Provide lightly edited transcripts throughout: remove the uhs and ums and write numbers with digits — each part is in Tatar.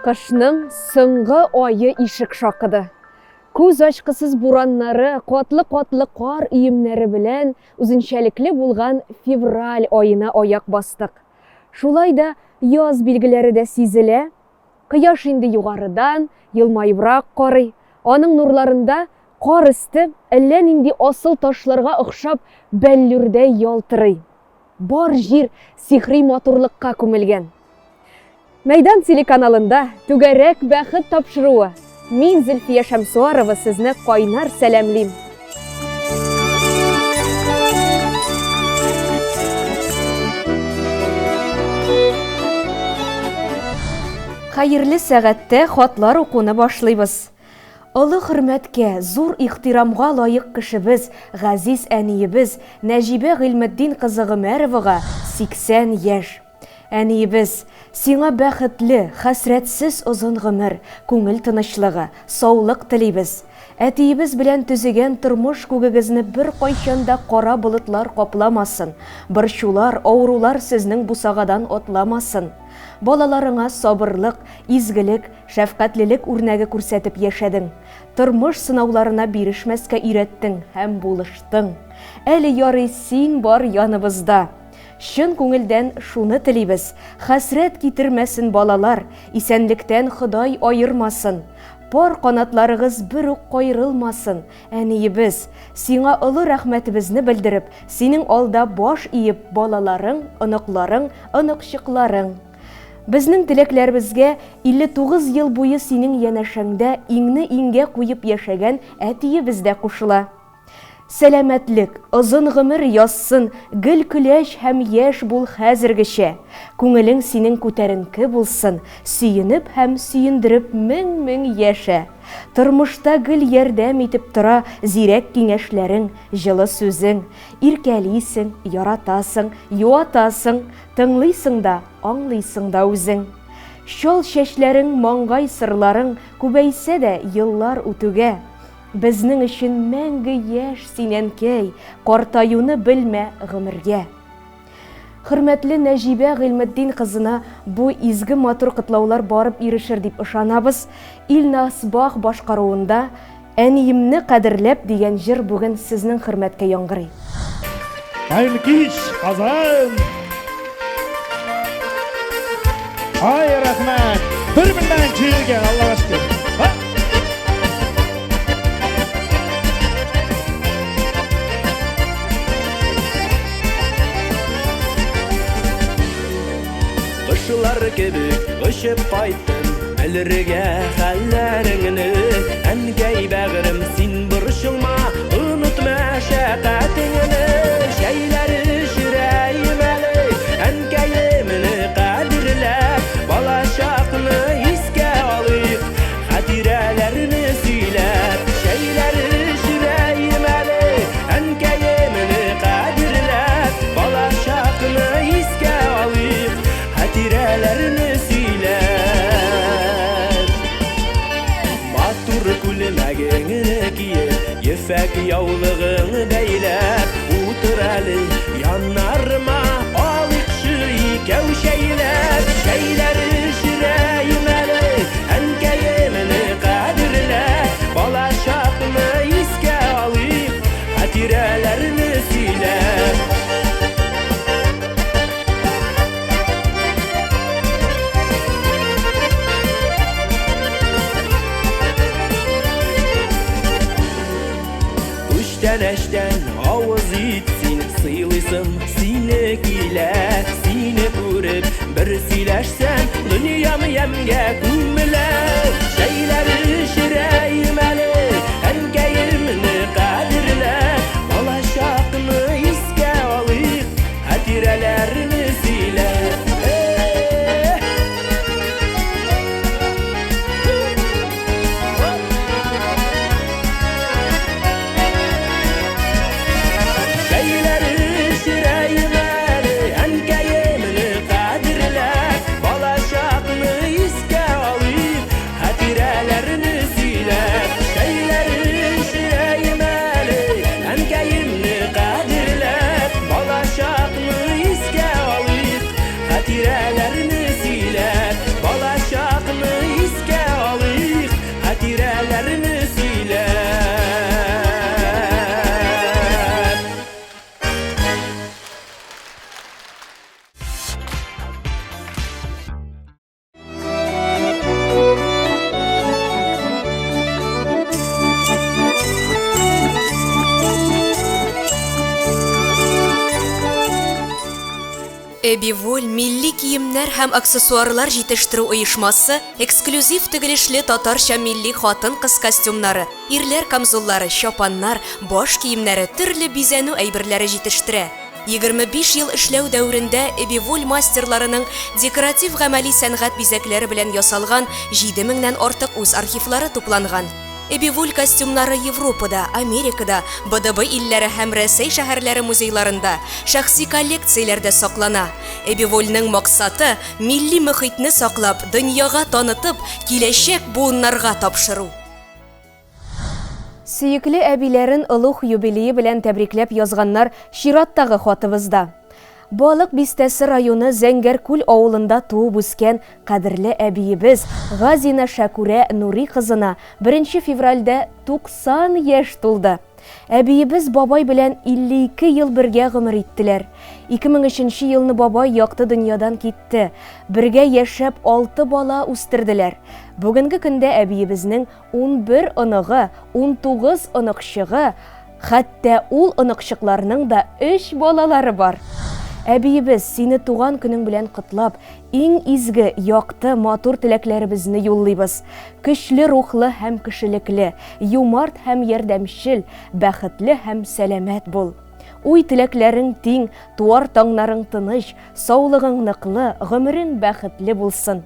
Кышның соңгы ае ишек шакыды. Күз ачкысыз бураннары, катлы-катлы кар өемнәре белән үзенчәлекле булган февраль аена аяк бастык. Шулай да яз билгеләре дә сизелә. Кояш инде югарыдан, елмаебрак карый. Аның нурларында кар өсте әллә нинди асыл ташларга охшап бәллүрдәй ялтырый. Бар җир сихри матурлыкка күмелгән. Мәйдан телеканалында Түгәрәк бәхет тапшыруы. Мин Зөлфия Шәмсуарова сезне кайнар сәламлим. Хәерле сәгатьтә хатлар укуны башлыйбыз. Олы хөрмәткә, зур ихтирамга лаек кешебез, газиз әниебез Нәҗибә Гыйльметдин кызы Гомәровага 80 яшь. Әниебез, сиңа бәхетле, хәсрәтсез озын гомер, күңел тынычлыгы, саулык телибез. Әтиебез белән төзегән тормыш күгегезне беркайчан да кара болытлар капламасын, борчулар, авырулар сезнең бусагадан атламасын. Балаларыңа сабырлык, изгелек, Шәфкатьлелек үрнәге күрсәтеп яшәдең. Тормыш сынауларына бирешмәскә өйрәттең һәм булыштың. Әле ярый син бар яныбызда. Чын күңелдән шуны телибез, хәсрәт китермәсен балалар, исәнлектән Ходай аермасын. Пар канатларыгыз бер үк каерылмасын, әниебез. Сиңа олы рәхмәтебезне белдереп, синең алда баш иеп, балаларың, оныкларың, оныкчыкларың. Безнең теләкләребезгә 59 ел буе синең янәшәңдә иңне-иңгә куеп яшәгән әтиебез дә кушыла. Сәламәтлек, озын гомер язсын, гел көләч һәм яшь бул хәзергечә. Күңелең синең күтәренке булсын, сөенеп һәм сөендереп мең-мең яшә. Тормышта гел ярдәм итеп тора зирәк киңәшләрең, җылы сүзең. Иркәлисең, яратасың, юатасың, Тыңлыйсың да, аңлыйсың да үзең. Чал чәчләрең, маңгай сырларың Күбәйсә дә еллар үтүгә. Безнең өчен мәңге яшь син, әнкәй, Картаюны белмә гомергә. Хөрмәтле Нәҗибә Гыйльметдин кызына бу изге матур котлаулар барып ирешер дип ышанабыз. Илназ Бах башкаруында Әниемне кадерләп дигән җыр бүген сезнең хөрмәткә яңгырый. Хәерле кич, Казан! Ай, рәхмәт! Бер меңнән җыелган, Аллага шөкер. Ха! Кошлар кебек очып кайттым, белергә хәлләреңне. Әнкәй бәгырем, син борчылма, онытма шәфкатеңне. Чәйләр эчерәем әле, әнкәемне кадерләп, балачакны искә алыйк, хатирәләрне сөйләп. Чәйләр эчерәем әле, әнкәемне кадерләп, балачакны искә алыйк, хатирәләрне сөйләп. Матур күлмәгеңне киеп, ефәк яулыгың бәйләп, утыр әле яннарыма, алыйкчы икәү чәйләп. Чәйләр эчерәем әле, әнкәемне кадерләп, балачакны искә алыйк, хатирәләрне сөйләп. Күчтәнәчтән авыз ит син, сыйлыйсым сине килә. Сине күреп бер сөйләшсәм, дөньям ямьгә күмелә. Чәйләр эчерәем әле, әнкәемне кадерләп, балачакны искә алыйк, хатирәләрне сөйләп. Чәйләр эчерәем әле, әнкәемне кадерләп, балачакны искә алыйк, хатирәләрне. Эбиволь милли киемнәр һәм аксессуарлар җитештерү оешмасы эксклюзив тегелешле татарча милли хатын-кыз костюмнары, ирләр камзуллары, чапаннар, баш киемнәре, төрле бизәнү әйберләре җитештерә. 25 ел эшләү дәверендә Эбиволь мастерларының декоратив-гамәли сәнгать бизәкләре белән ясалган 7 меңнән артык үз архивлары тупланган. Эбиволь костюмнары Европада, Америкада, БДБ илләре һәм Рәсәй шәһәрләре музейларында, шәхси коллекцияләрдә саклана. Эбивольнең максаты, милли мөхитне саклап, дөньяга танытып, киләчәк буыннарга тапшыру. Сөекле әбиләрен олуг юбилее белән тәбрикләп язганнар чираттагы хатыбызда. Балык Бистәсе районы Зәңгәр Күл авылында туып үскән кадерле әбиебез Газина Шәкүрә Нури кызына беренче февральдә 90 яшь тулды. Әбиебез бабай белән 52 ел бергә гомер иттеләр. 2003 нче елны бабай якты дөньядан китте. Бергә яшәп алты бала үстерделәр. Бүгенге көндә әбиебезнең 11 оныгы, 19 оныкчыгы, хәтта ул оныкчыкларның да өч балалары бар. Әбиебез, сине туган көнең белән котлап, иң изге, якты, матур теләкләребезне юллыйбыз. Көчле рухлы һәм кешелекле, юмарт һәм ярдәмчел, бәхетле һәм сәламәт бул. Уй-теләкләрең тиң, туар таңнарың тыныч, саулыгың ныклы, гомерең бәхетле булсын.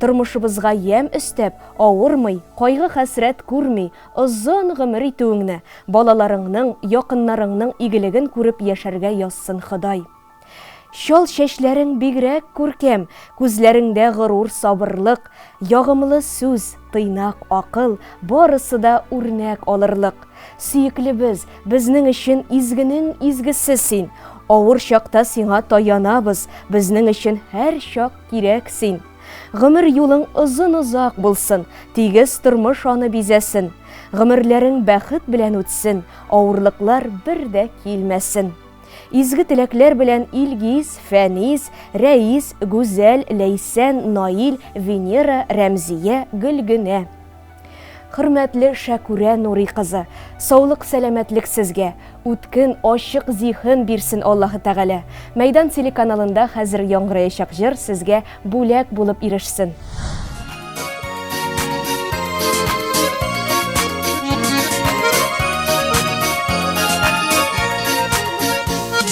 Тормышыбызга ямь өстәп, авырмый, кайгы-хәсрәт күрми, озын гомер итүеңне, балаларыңның, якыннарыңның игелеген күреп яшәргә язсын Ходай. Чал чәчләрең бигрәк күркәм, күзләреңдә горур сабырлык, ягымлы сүз, тыйнак акыл, барысы да үрнәк алырлык. Сөеклебез, безнең өчен изгенең изгесе син. Авыр чакта сиңа таянабыз, безнең өчен һәрчак кирәк син. Гомер юлың озын-озак булсын, тигез тормыш аны бизәсен. Гомерләрең бәхет белән үтсен, авырлыклар бер дә килмәсен. Изге теләкләр белән Илгиз, Фәнис, Рәис, Гүзәл, Ләйсән, Наил, Венера, Рәмзия, Гөлгенә. Хөрмәтле Шәкүрә Нури кызы, саулык-сәламәтлек сезгә, үткен, ачык зиһен бирсен Аллаһы Тәгалә. Мәйдан телеканалында хәзер яңгыраячак җыр сезгә бүләк булып ирешсен.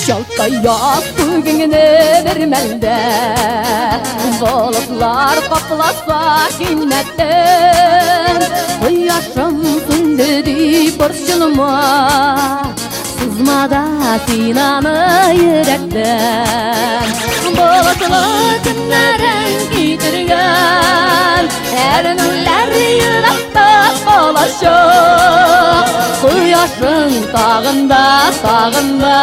Чалкаяк күгеңне бер мәлдә Болытлар капласа кинәттән Кояшым сүнде дип борчылма Сызма да син аны йөрәктән Болытлы көннәрең китергән Әрнүләр еракта калачак Кояшың тагын да, тагын да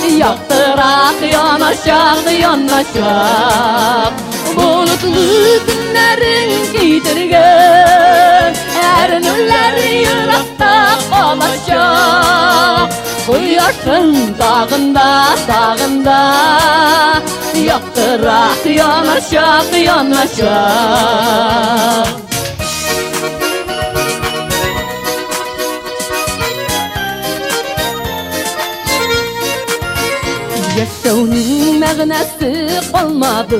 Яктырак яначак, яначак Болытлы көннәрең китергән Әрнүләр еракта калачак Кояшың тагын да, тагын да Яктырак яначак, яначак. Яшәүнең мәгънәсе калмады,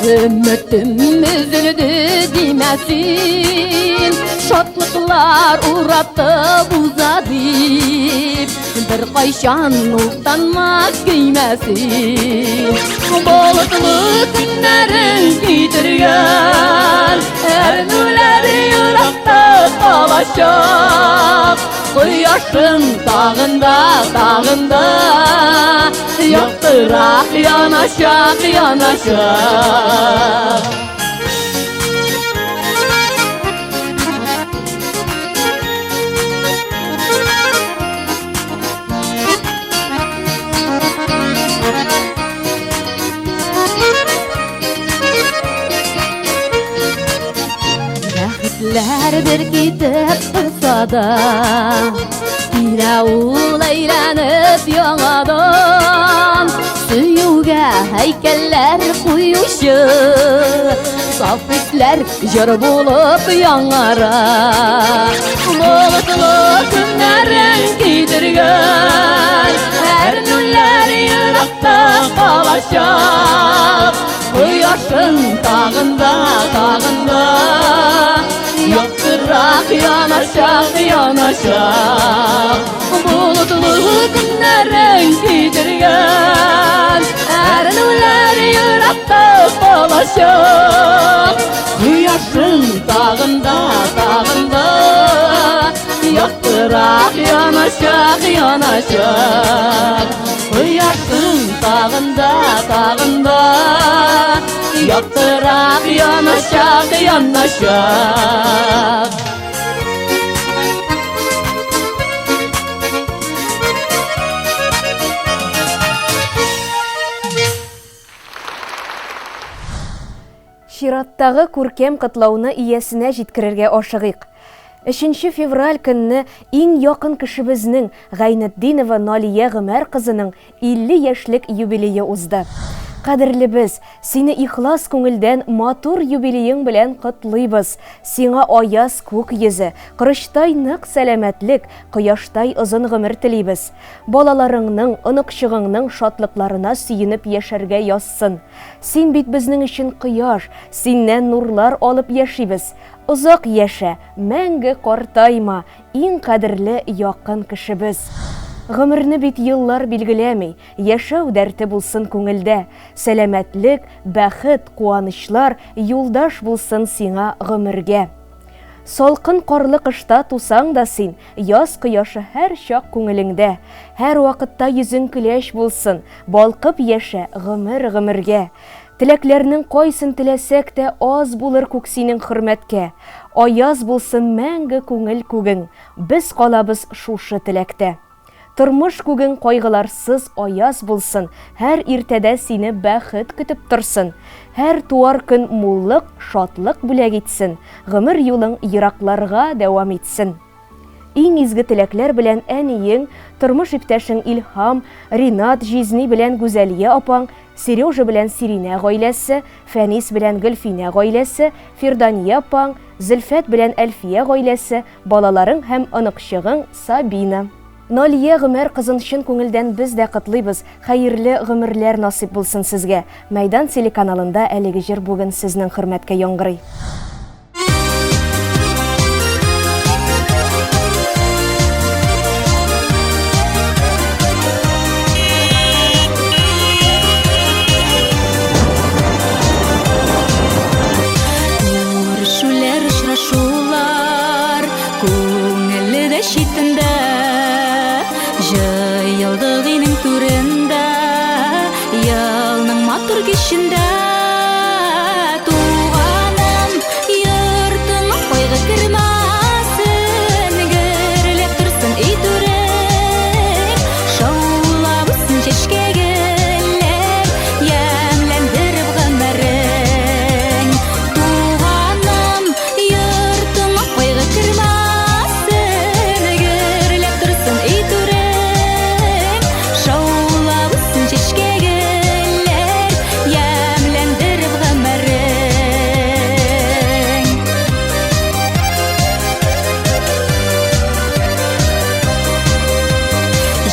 Өметем өзелде димә син. Шатлыклар уратып уза дип, Беркайчан уфтанма, көймә син. Болытлы көннәрең китергән, Әрнүләр еракта калачак. Кояшың тагын да, тагын да Яктырак яначак, яначак. Бәхетләр бер китеп торса да, Килә ул әйләнеп яңадан. Сөюгә һәйкәлләр куючы Саф хисләр җыр булып яңара. Болытлы көннәрең китергән, Әрнүләр еракта. калачак. Кояшың тагын да, тагын да яктырак яначак, яначак. Болытлы көннәрең китергән әрнүләр еракта калачак. Кояшың тагын да, тагын да яктырак яначак, яначак. Кояшың тагын да, тагын да яктырак яначак, яначак. Чираттагы күркәм котлауны иясенә җиткерергә ашыгыйк. 3 февраль көнне иң якын кешебезнең Гайнетдинова Налия Гомәр кызының 50 яшьлек юбилее узды. Кадерлебез, сине ихлас күңелдән матур юбилеең белән котлыйбыз. Сиңа аяз күк йөзе, корычтай нык сәламәтлек, кояштай озын гомер телибез. Балаларыңның, оныкчыгыңның шатлыкларына сөенеп яшәргә язсын. Син бит безнең өчен кояш, синнән нурлар алып яшибез. Озак яшә, мәңге картайма, иң кадерле якын кешебез. Гомерне бит еллар билгеләми, яшәү дәрте булсын күңелдә. Сәламәтлек, бәхет, куанычлар юлдаш булсын сиңа гомергә. Салкын карлы кышта тусаң да син, яз кояшы һәрчак күңелеңдә. Һәрвакытта йөзең көләч булсын, балкып яшә гомер-гомергә. Теләкләрнең кайсын теләсәк тә аз булыр күк синең хөрмәткә. Аяз булсын мәңге күңел күгең, без калабыз шушы теләктә. Тормыш күгең кайгыларсыз аяз булсын, һәр иртәдә сине бәхет көтеп торсын. Һәр туар көн муллык, шатлык бүләк итсен, гомер юлың еракларга дәвам итсен. Иң изге теләкләр белән әниең, тормыш иптәшең Илһам, Ринат җизни белән Гүзәлия апаң, Сережа белән Сиринә гаиләсе, Фәнис белән Гөлфинә гаиләсе, Фирдания апаң, Зөлфәт белән Әлфия гаиләсе, балаларың һәм оныкчыгың Сабина. Налия Гомәр кызын чын күңелдән без дә котлыйбыз, хәерле гомерләр насыйп булсын сезгә. Мәйдан телеканалында әлеге җыр бүген сезнең хөрмәткә яңгырый. Күрешүләр, очрашулар күңелле дә читендә, җыелдык өйнең түрендә, елның матур кичендә. Туганым, йортыңа кайгы кермәсен, гөрләп торсын өй түрең, шаулап үссен чәчкә гөлләр, ямьләндереп гомерең. Туганым, йортыңа кайгы кермәсен, гөрләп торсын өй түрең, шаулап үссен чәчкә гөлләр, ямьләндереп гомерең.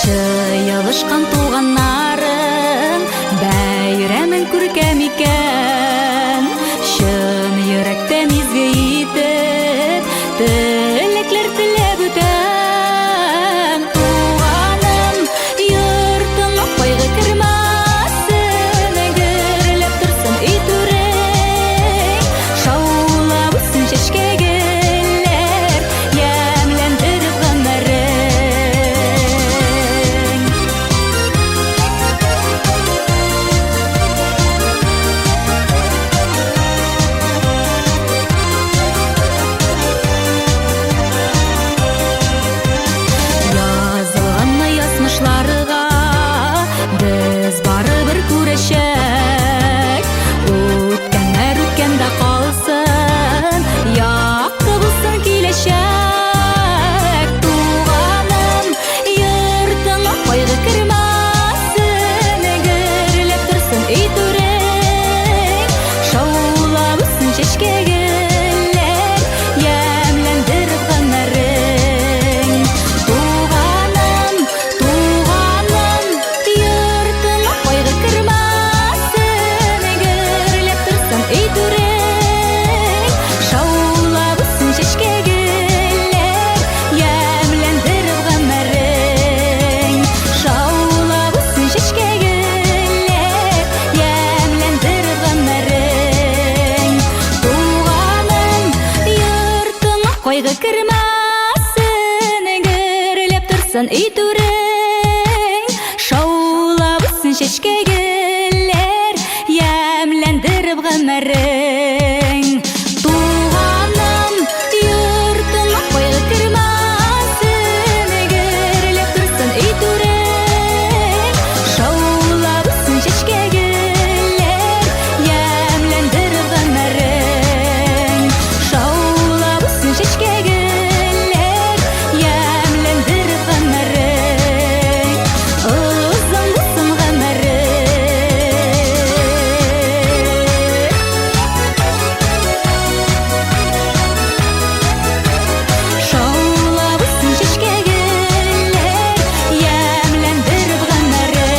Җыелышкан туганнарың бәйрәмен күркәм икән, чын йөрәктән изге итеп теләкләр теләп үтәм. Туганым, йортыңа кайгы кермәсен, гөрләп торсын өй түрең, шаулап үссен чәчкә гөлләр, ямьләндереп гомерең. Кайгы кермәсен, гөрләп торсын өй түрең. Шаулап үссен чәчкә гөлләр, ямьләндереп гомерең. Туганым, йортыңа кайгы кермәсен, гөрләп торсын өй түрең. Шаулап үссен чәчкә гөлләр, ямьләндереп гомерең. Шаулап үссен чәчкә гөлләр, ямьләндереп гомерең. Озын булсын гомерең. Шаулап үссен чәчкә гөлләр, ямьләндереп гомерең.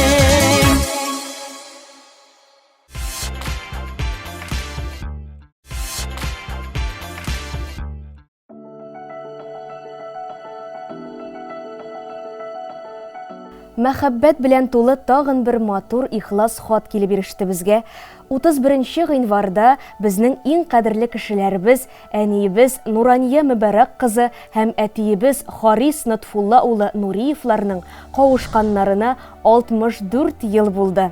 Мәхәббәт белән тулы тагын бер матур ихлас хат килеп иреште безгә. 31 гыйнварда безнең иң кадерле кешеләребез, әниебез Нурания Мөбарәк кызы һәм әтиебез Харис Нотфулла улы Нуриевларның кавышканнарына 64 ел булды.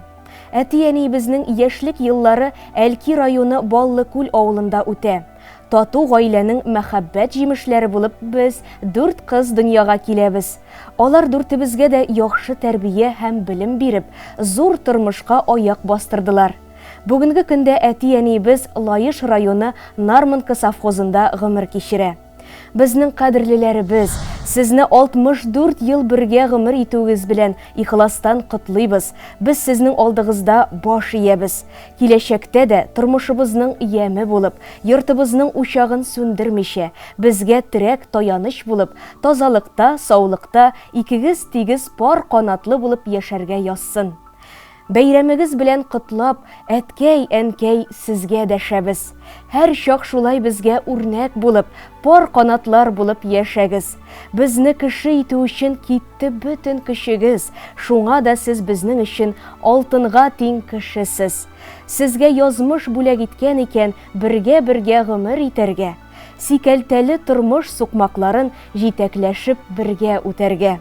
Әти-әниебезнең яшьлек еллары Әлки районы Баллыкүл авылында үтә. Тату гаиләнең мәхәббәт җимешләре булып без дүрт кыз дөньяга киләбез. Алар дүртебезгә дә яхшы тәрбия һәм белем биреп, зур тормышка аяк бастырдылар. Бүгенге көндә әти-әниебез Лаеш районы Нармонка совхозында гомер кичерә. Безнең кадерлеләребез, сезне 64 ел бергә гомер итүегез белән ихластан котлыйбыз. Без сезнең алдыгызда баш иябез. Киләчәктә дә тормышыбызның яме булып, йортыбызның учагын сүндермичә, безгә терәк, таяныч булып, тазалыкта, саулыкта, икегез тигез пар канатлы булып яшәргә язсын. Бәйрәмегез белән котлап, әткәй, әнкәй, сезгә дәшәбез. Һәр чак шулай безгә үрнәк булып, пар канатлар булып яшәгез. Безне кеше итү өчен китте бөтен көчегез, шуңа да сез безнең өчен алтынга тиң кешесез. Сезгә язмыш бүләк иткән икән бергә-бергә гомер итәргә, сикәлтәле тормыш сукмакларын җитәкләшеп бергә үтәргә.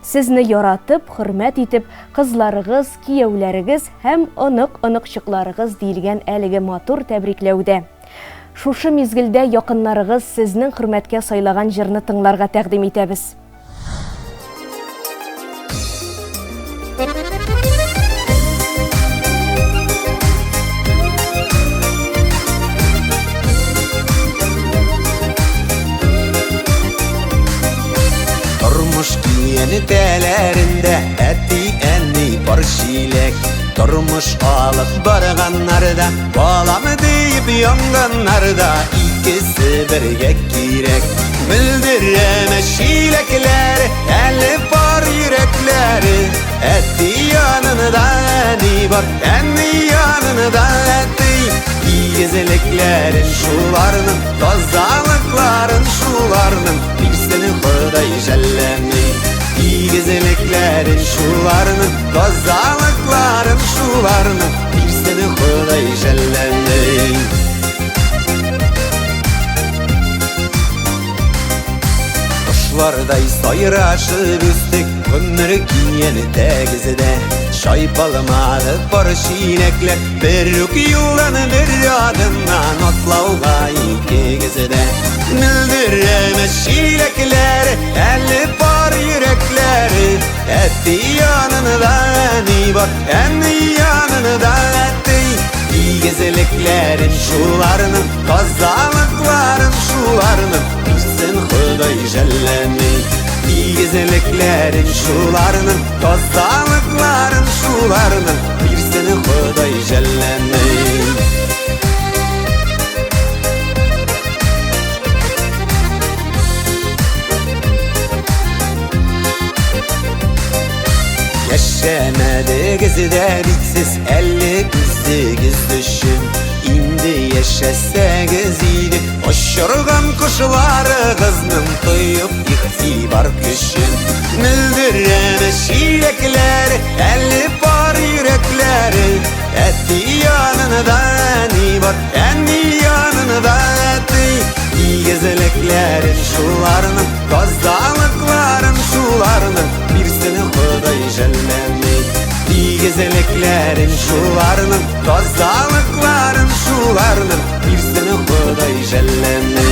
Сезне яратып, хөрмәт итеп, кызларыгыз, кияүләрегез һәм онык-оныкчыкларыгыз, диелгән әлеге матур тәбрикләүдә. Шушы мизгелдә якыннарыгыз сезнең хөрмәткә сайлаган җырны тыңларга тәкъдим итәбез. Тормыш киенетәләрендә әти-әни пар чиләк. Тормыш алып барганнарда, балам диеп янганнарда икесе бергә кирәк. Мөлдерәмә чиләкләр, әле пар йөрәкләре. Әти янында әни бар, әни янында әти. Игезлекләрен шуларның, тазалыкларын шуларның, бирсен Ходай жәлләми. Игезлекләрен шуларның, тазалыкларын шуларның, бирсен Ходай жәлләми. Кошлардай сайрашып үстек, гомер киен тәгездә. Чайпалмады пар чиләкләр, бер үк юлдан бер адымнан атлауга икегез дә. Мөлдерәмә чиләкләр, әле пар йөрәкләре. Әти янында әни бар, әни янында әти. Игезлекләрен шуларның, тазалыкларын шуларның, бирсен Ходай жәлләми. Игезлекләрен шуларның, тазалыкларын шуларның, бирсен Ходай жәлләми. Яшәмәдегез дә бит сез әле үзегез өчен. Инде яшәсәгез иде, очырган кошларыгызның тоеп игътибар көчен. Мөлдерәмә чиләкләр, әле пар йөрәкләре. Әти янында әни бар, әни янында әти. Тигезлекләрен шуларның, тазалыкларын шуларның Бирсен Ходай жәлләми. Тигезлекләрен шуларның, тазалыкларын шуларның Бирсен Ходай жәлләми.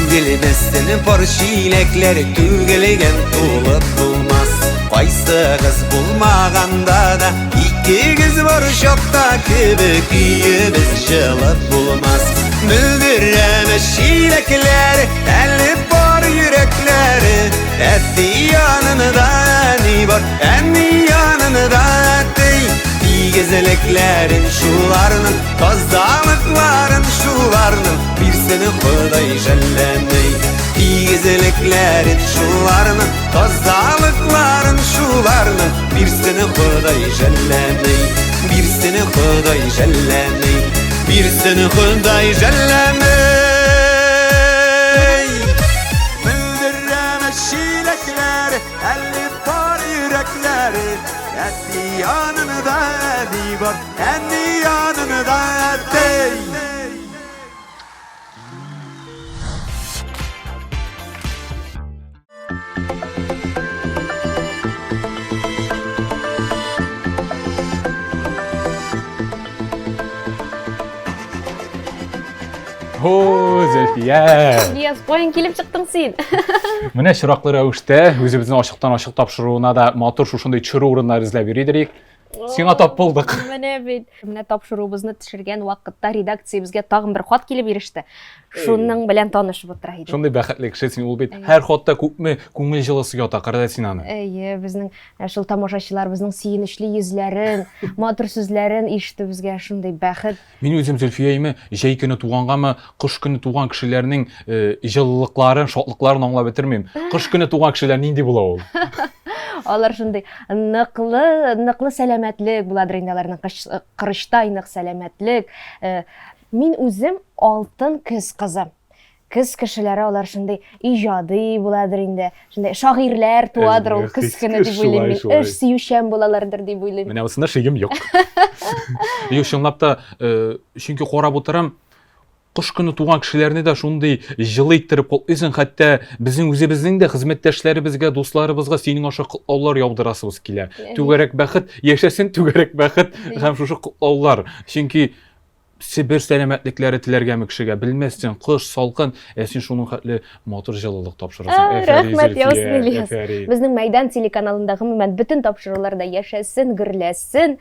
Түгелмәсен пар чиләкләр түгелгән тулып булмас. Кайсыгыз булмаганда да икегез бар чакта кебек өебез җылып булмас. Мөлдерәме чиләкләр, әле бар йөрәкләре. Әти янында әни бар, әни янында әти. Тигезлекләрен шуларның, тазалыкларын шуларның Бирсен Ходай жәлләми. Тигезлекләрен шуларның, тазалыкларын шуларның Бирсен Ходай жәлләми. Бирсен Ходай жәлләми. Бирсен Ходай жәлләми. Мөлдерәмә чиләкләр, әле бар йөрәкләре. Әти янында әни бар, әни янында әти. О, Зөлфия! Ильяс, каян килеп чыктың син? Менә чираклы рәвештә үзебезнең ачыктан ачык тапшыруына да матур шушындый төшерү урыннары эзләп йөри идек. Сиңа тап булдык. Менә бит. Менә тапшыруыбызны төшергән вакытта редакциябезгә тагын бер хат килеп иреште. Шуның белән танышып утыра идек. Шундый бәхетле кеше син ул бит. Һәр хатта күпме күңел җылысы ята, кара син аны. Әйе, безнең шул тамашачыларыбызның сөенечле йөзләрен, матур сүзләрен ишетү безгә шундый бәхет. Мин үзем Зөлфияйме җәй көне тугангамы, кыш көне туган кешеләрнең э, җылылыкларын, шатлыкларын аңлап бетермим. Кыш көне туган кешеләр нинди була ул? Алар шундый ныклы, ныклы сәламәтлек буладыр инде аларның кыш, кырычтай нык сәламәтлек. Э, мин үзем алтын көз кызы. Көз кешеләре алар шундый иҗади буладыр инде. Шундый шагыйрьләр туадыр ул көз көне дип уйлыйм мин. Эш сөючән булалардыр дип уйлыйм. Менә бусында шигем юк. Юк, чынлап та, э, чөнки карап утырам, кыш көне туган кешеләрне дә шундый җылы иттереп котлыйсың, хәтта безнең үзебезнең дә хезмәттәшләребезгә, дусларыбызга синең аша котлаулар яудырасыбыз килә. Түгәрәк бәхет, яшәсен түгәрәк бәхет һәм шушы котлаулар. Чөнки Себер сәламәтлекләре теләргәме кешегә, белмәссең, кыш, салкын, ә син шуның хәтле матур җылылык тапшырасың. Рәхмәт, яусын, Ильяс. Безнең Мәйдан телеканалында гомумән бөтен тапшырулар да яшәсен, гөрләсен.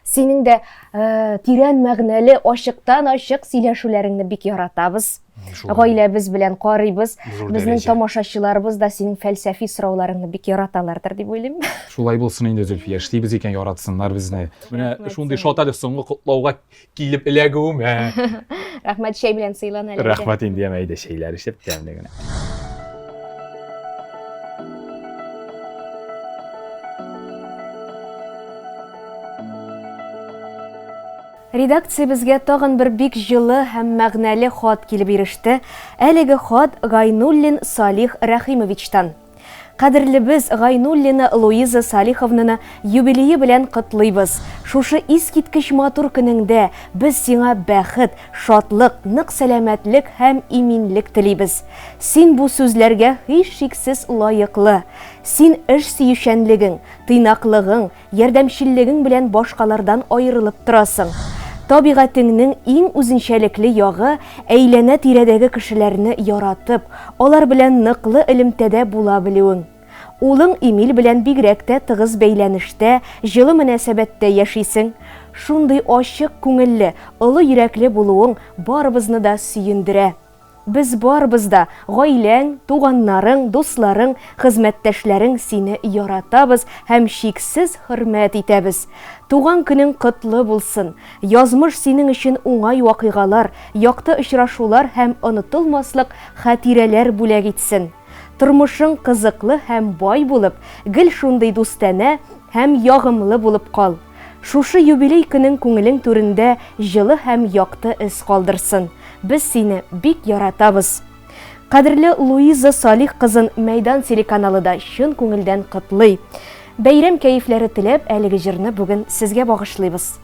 Синең дә э, тирән мәгънәле, ачыктан-ачык сөйләшүләреңне бик яратабыз. Гаиләбез белән карыйбыз. Безнең тамашачыларыбыз да синең фәлсәфи сорауларыңны бик яраталардыр дип уйлыйм. Шулай булсын инде, Зөлфия, эшлибез икән, яратсыннар безне. Менә шундый шат әле соңгы котлауга килеп эләгүемә. Рәхмәт, чәй белән сыйлан әле. Рәхмәт инде, яме әйдә чәйләр эчеп тәмле генә. Редакциябезгә тагын бер бик җылы һәм мәгънәле хат килеп иреште. Әлеге хат Гайнуллин Салих Рәхимовичтан. Кадерлебез Гайнуллина Луиза Салиховнаны юбилее белән котлыйбыз! Шушы искиткеч матур көнеңдә без сиңа бәхет, шатлык, нык сәламәтлек һәм иминлек телибез. Син бу сүзләргә һичшиксез лаеклы. Син эш сөючәнлегең, тыйнаклыгың, Ярдәмчеллегең белән башкалардан аерылып торасың. Табигатеңнең иң үзенчәлекле ягы, әйләнә-тирәдәге кешеләрне яратып, алар белән ныклы элемтәдә була белүең. Улың Эмиль белән бигрәк тә тыгыз бәйләнештә, җылы мөнәсәбәттә яшисең. Шундый ачык күңелле, олы йөрәкле булуың барыбызны да сөендерә. Без барыбыз да, гаиләң, туганнарың, дусларың, хезмәттәшләрең сине яратабыз һәм чиксез хөрмәт итәбез. Туган көнең котлы булсын! Язмыш синең өчен уңай вакыйгалар, якты очрашулар һәм онытылмаслык хатирәләр бүләк итсен. Тормышың кызыклы һәм бай булып, гел шундый дустанә һәм ягымлы булып кал. Шушы юбилей көнең күңелең түрендә җылы һәм якты эз калдырсын. Без сине бик яратабыз! Кадерле Луиза Салих кызын Мәйдан телеканалы да чын күңелдән котлый. Бәйрәм кәефләре теләп, әлеге җырны бүген сезгә багышлыйбыз.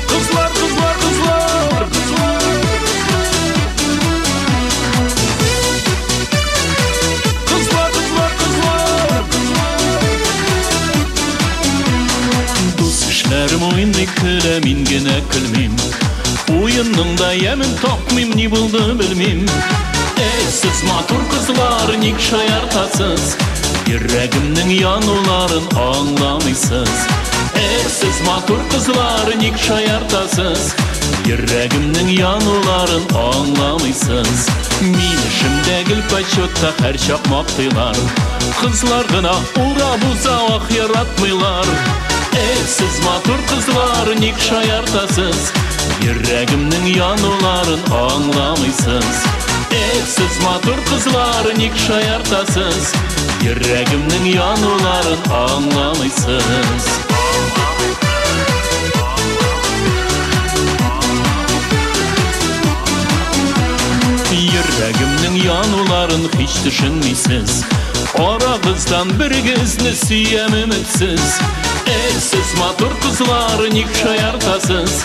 Кызлар, кызлар, кызлар! Кызлар, кызлар, кызлар! Дус ишләрем уйный көлә, мин генә көлмим. Уенның да ямен тапмыйм, ни булды белмим. Эй, сез матур кызлар, ник шаяртасыз? Йөрәгемнең януларын аңламыйсыз. Эй, сез матур кызлар, ник шаяртасыз? Йөрәгемнең януларын аңламыйсыз. Мин эшемдә гел почетта һәрчак мактыйлар. Кызлар гына урап уза, ах, яратмыйлар. Эх, сез матур кызлар, ник шаяртасыз? Йөрәгемнең януларын аңламыйсыз. Эх, сез матур кызлар, ник шаяртасыз? Йөрәгемнең януларын аңламыйсыз. Йөрәгемнең януларын һич төшенмисез. Арагыздан берегезне сөям өметсез. Эх, сез матур кызлар, ник шаяртасыз?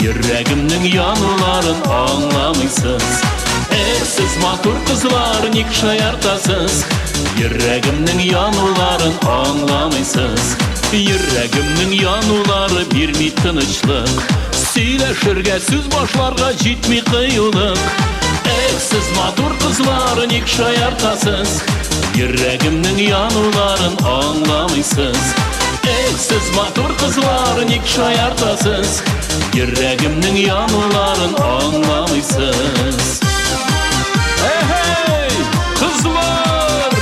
Йөрәгемнең януларын аңламыйсыз. Эх, сез матур кызлар, ник шаяртасыз? Йөрәгемнең януларын аңламыйсыз. Йөрәгемнең янулары бирми тынычлык. Сөйләшергә, сүз башларга җитми кыюлык. Эх, сез матур кызлар, ник шаяртасыз? Йөрәгемнең януларын аңламыйсыз. Эх, сез матур кызлар, ник шаяртасыз? Йөрәгемнең януларын аңламыйсыз. Эхей, кызлар!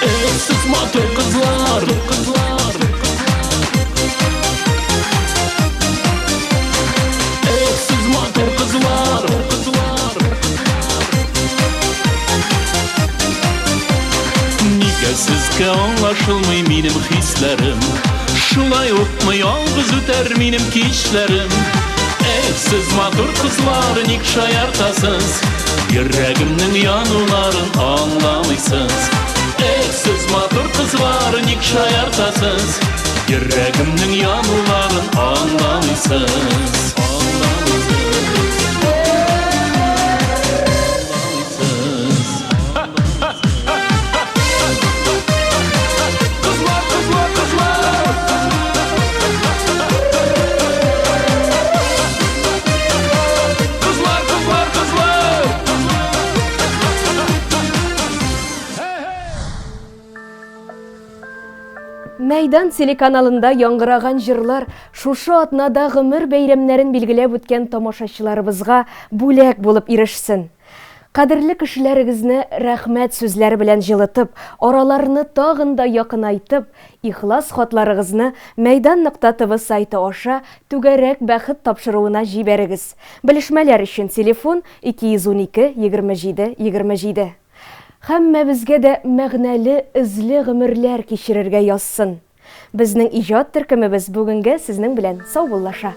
Эх, сез матур кызлар, кызлар. Эх, сез матур кызлар, кызлар. Нигә сезгә аңлашылмый минем хисләрем? Шулай укмы ялгыз үтәр минем кичләрем? Эх, сез матур кызлар, ник шаяртасыз? Йөрәгемнең януларын аңламыйсыз. Эх, сез матур кызлар, ник шаяртасыз? Йөрәгемнең януларын аңламыйсыз. Аңламыйсыз. Кызлар, кызлар, кызлар! Кызлар, кызлар, кызлар! Мәйдан телеканалында яңгыраган җырлар шушы атнада гомер бәйрәмнәрен билгеләп үткән тамашачыларыбызга бүләк булып ирешсен. Кадерле кешеләрегезне рәхмәт сүзләре белән җылытып, араларны тагын да якынайтып, ихлас хатларыгызны Мәйдан нокта тв сайты аша Түгәрәк бәхет тапшыруына җибәрегез. Белешмәләр өчен телефон, 212 27 27. Һәммәбезгә дә мәгънәле, эзле гомерләр кичерергә язсын. Безнең иҗат төркемебез бүгенгә сезнең белән саубуллаша.